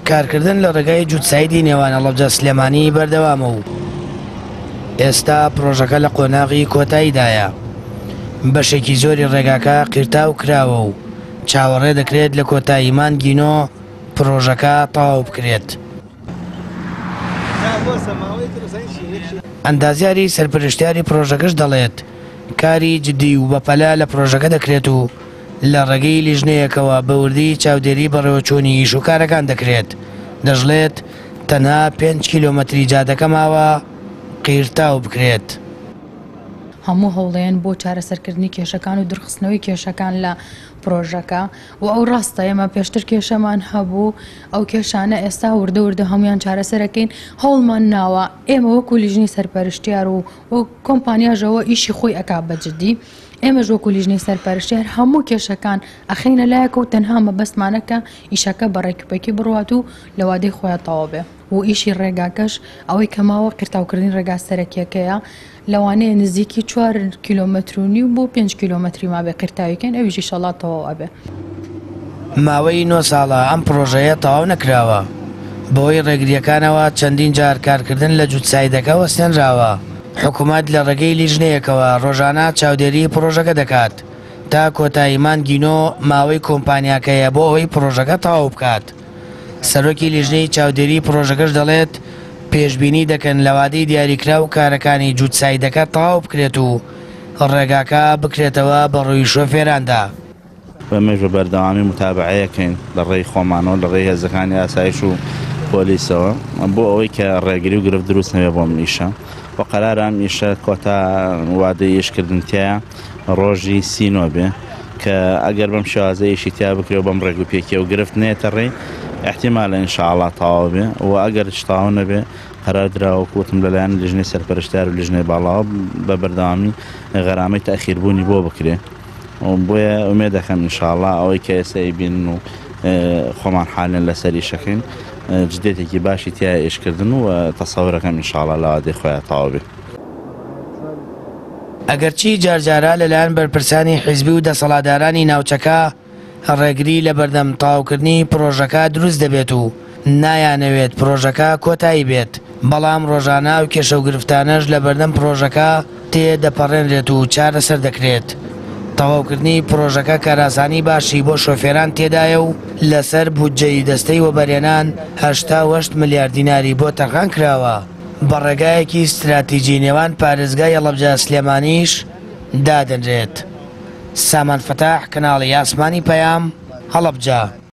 کارکردن لە ڕێگای جووتسایدی نێوان هەڵەبجە سلێمانی بەردەوامە و ئێستا پڕۆژەکە لە قۆناغی کۆتاییدایە. بەشێکی زۆری ڕێگاکە قیرتاو کراوە و چاوەڕێ دەکرێت لە کۆتایی مانگی نۆ پڕۆژەکە تەواو بکرێت. ئەندازیاری سەرپەرشتیاری پڕۆژەکەش دەڵێت، کاری جدی و بەپەلە لە پڕۆژەکە دەکرێت و لە ڕێگەی لیژنەیەکەوە بە وردی چاودێری بەڕێوەچوونی ئیش و کارەکان دەکرێت، دەشڵێت، تەنها پێنج کیلۆمەتری جادەکە ماوە قیرتاو بکرێت. هەموو هەوڵێن بۆ چارەسەرکردنی کێشەکان و دورخستنەوەی کێشەکان لە پرۆژەکە و ئەو ڕاستە ئێمە پێشتر کێشەمان هەبوو ئەو کێشانە ئێستا وردە وردە هەمویان چارەسەرەکەین هەوڵمان ناوە ئێمە وەکو لیژنەی سەرپەرشتیار و کۆمپانیاژەوە ئیشی خۆی ئەک بە جدی ئێمەش وەکو لیژنەی سەرپەرشتیار هەموو کێشەکان ئەخەینە لایەکە و تەنها مەبەستمانە کە ئیشەکە بە ڕێکوپێکی بڕوات و لە وادەی خۆیان تەواو بێ و ئیشی ڕێگاکەش ئەوەی کە ماوە قیرتاوکردنی ڕێگا سەرەکیەکەیە لەوانەیە نزیکی 4 کیلۆمەتر و نیو بۆ 5 کیلۆمەتری مابێ قیرتاویکەین ئەویش ئیشەڵا تەواو ئەبێ. ماوەی نۆ ساڵە ئەم پڕۆژەیە تەواو نەکراوە، بەهۆی ڕێگرییەکانەوە چەندین جار کارکردن لە جووتسایدەکە وەستێنراوە، حکومەت لە ڕێگەی لیژنەیەکەوە ڕۆژانە چاودێری پڕۆژەکە دەکات، تا کۆتایی مانگی نۆ ماوەی کۆمپانیاکەیە بۆ ئەوەی پڕۆژەکە تەواو بکات. سەرۆکی لیژنەی چاودێری پڕۆژەکەش دەڵێت، پێشبینی دەکەن لە وادەی دیاریکراو کارەکانی جووتسایدەکە تەواو بکرێت و ڕێگاکە بکرێتەوە بەڕووی شۆفێراندا. ئێمەش بە بەردەوامی موتابەعەیەکەین لە ڕێی خۆمانەوە لە ڕێی هێزەکانی ئاسایش و پۆلیسەوە بۆ ئەوەی کە ڕێگری و گرفت دروست نەبێ بۆ ئەم ئیشە و قەرارە ئەم ئیشە کۆتا وادەی ئیشکردن تیایە ڕۆژی 39 بێ کە ئەگەر بەم شێوازە ئیشی تیا بکرێ و بەم ڕێک و پێکیە و گرفت نێتە ڕێی احتیمالە ئینشاءاللە تەواو بێ و ئەگەرش تەواو نەبێ قەرار دراوە وەکو وتم لەلایەن لیژنەی سەرپەرشتیار و لیژنەی باڵاوە بە بەردەوامی غەرامەی تەئخیربوونی بۆ بکرێ. بۆیە ئومێد دەکەم ان شاء اللە ئەوەی کە ئێستا ئەیبینن و خۆمان حالێن لەسەر ئیشەکەین جدێتێکی باشی تیایە ئیشکردن و تەسەورەکەم ان شاء اللە لە وادەی خۆیا تەواو بێ. ئەگەرچی جارجارە لەلایەن بەرپرسانی حیزبی و دەسەڵاتدارانی ناوچەکە ڕێگری لەبەردەم تەواوکردنی پڕۆژەکە دروست دەبێت و نایانەوێت پڕۆژەکە کۆتایی بێت، بەڵام ڕۆژانە ئەو کێشەو گرفتانەش لەبەردەم پڕۆژەکە تێ دەپەڕێنرێت و چارەسەر دەکرێت. تەواوکردنی پڕۆژەکە کارئاسانی باشی بۆ شۆفێران تێدایە و لەسەر بودجەی دەستەی وەبەرهێنان 88 ملیار دیناری بۆ تەرخان کراوە، بە ڕێگایەکی ستراتیجی نێوان پارێزگای هەڵەبجە سلێمانیش دادەنرێت. سامان فەتاح، کەناڵی ئاسمانی پەیام، هەڵەبجە.